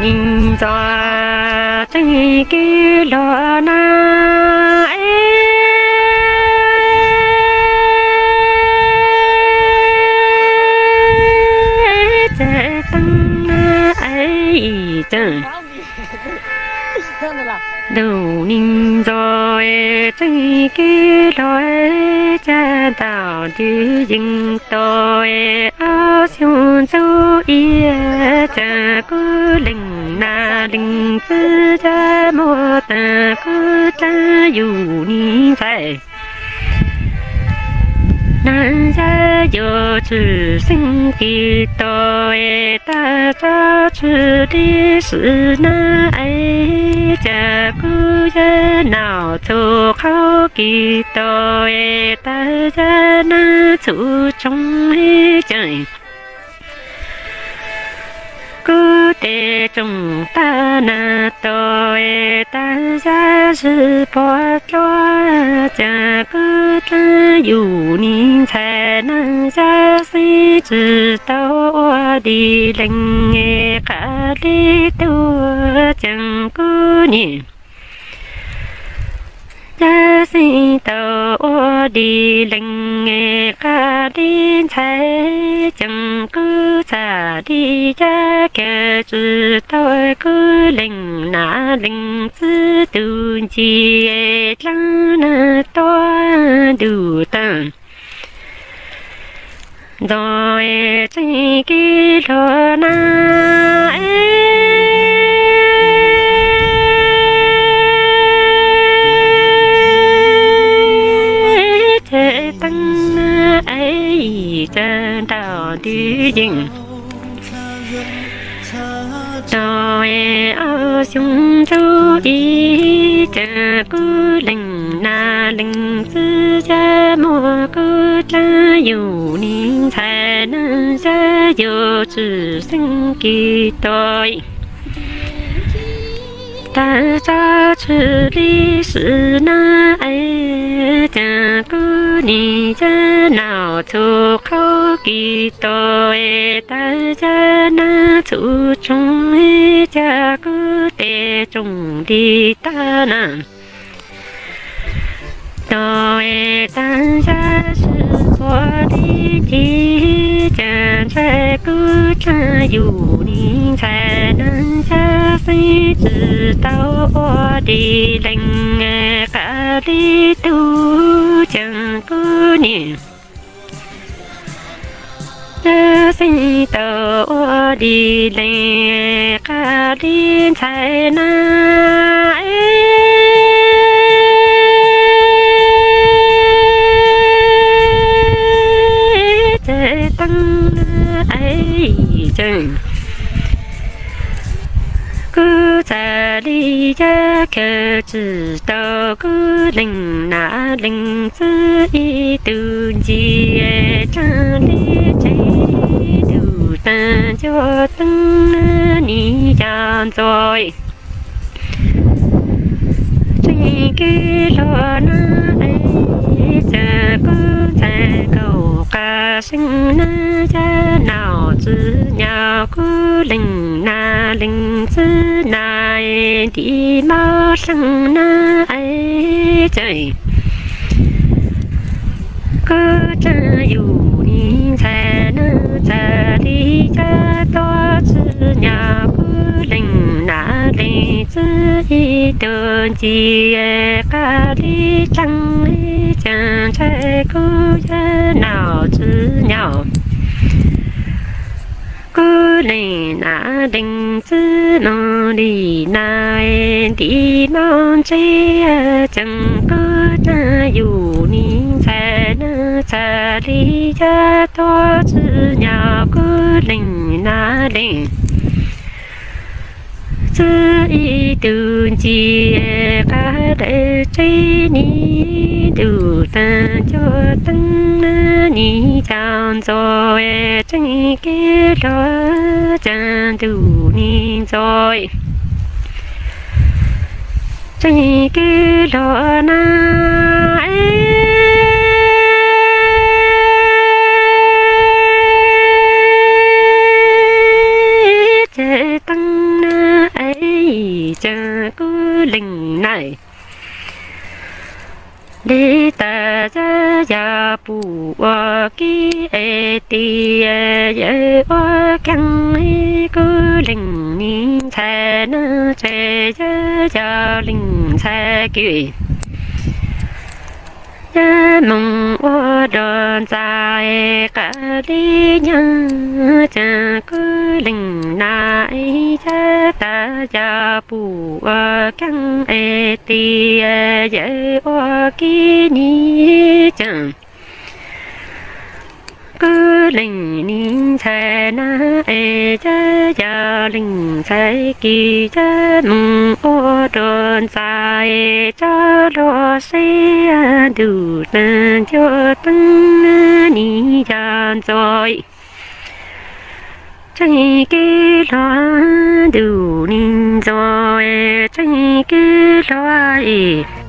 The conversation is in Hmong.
Ntxov tseem kwv luag na, tseem teeb na, tseem ntuj ni ntxov, tseem kwv luag, cas ntaus twb yeej tau, ob xyoo ntxub ib, cas kuj leej nam leej txiv, cas muaj tag kuj dlaab yus ni ntxhais. Neeg yaj yuav tshwm xeeb kis tau, tag tsob tshwm li sim na, cas kuj yaj naus txhua qhov kis tau, tag yaj neeg txhua tsoom, cas kuj tes tsoom tag na tau, tag yaj sib puag dlua, cas kuj dlaab yus ni ntxhais, neeg yaj xeeb tsis tau ua di leeg, qab li tug ceem kuj niam. Yaj xeeb tau ua di leeg, qab li ntxhais ceem kuj txhaj li yaj kawg tsis tau, kuj leej nam leej txiv tus ntxim dlaab na tuaj ntuj tag. Ntxov tseem kwv luag na, tseem teeb na, cas ntaus twb yeej tau, ob xyoo ntxub ib, cas kuj leej nam leej txiv, cas muaj kuj dlaab yus ni ntxhais, neeg yaj yuav tshwm xeeb kis tau, tag tsob tshwm li sim na, cas kuj niam yaj naus txhua qhov kis tau, tag yaj neeg txhua tsoom, cas kuj tes tsoom li tag na tau, tag yaj sib puag li ncig, cas ntshai kuj dlaab yus ni ntxhais, neeg yaj xeeb tsis tau ua di leeg, qab li tug ceem kuj niam. Yaj xeeb tau ua di leeg, qab li ntxhais na, tseem teeb na, tseem kuj txhaj li yaj kawg tsis tau, kuj leej nam leej txiv ib tug ntxim dlaab li tsev, tug taag ncuj teeb ni yaj ntxov. Tseem kwv luag na, cas kuj ntxhais kaum qab seej na, yaj naus txiv nyaub kuj leej nam leej txiv na, ntim mab dlaab na, cas kuj dlaab yus ni ntxhais, neeg txhaj li yaj tuaj txiv nyaub kuj leej nam leej txiv ib tug ntxim, qab li dlaab, cas ntshai kuj yaj naus txiv nyaub kuj leej nam leej txiv moog li na, ntim moog ntse, cas kuj dlaab yus ni ntxhais, neeg txhaj li yaj tuaj txiv nyaub kuj leej nam leej txiv ib tug ntxim, qab dawb tsev ni, ntuj taag ncuj teeb ni yaj ntxov, tseem kwv luag, cas ntuj ni ntxov. Tseem kwv luag na, tseem teeb na, Li tas yawg yog pum ua kib es tias yawg ua keeb, kuv leej niam ntxhais na, ces yawg yog leej ntxhais kib. Yawg moog ua dog ntxais qas li nyoog, ces kuv leej nam yawg tas yog pum ua keeb es tias yawg ua kib ni, ces kuv leej niam ntxhais na, es yawg yog leej ntxhais kib, yawg moog ua dog ntxais coj lug seb ntuj teb ncua teeb ni yog ntxuav, tseeb kib hluas, ntuj ni ntxuav, tseeb kib hluas es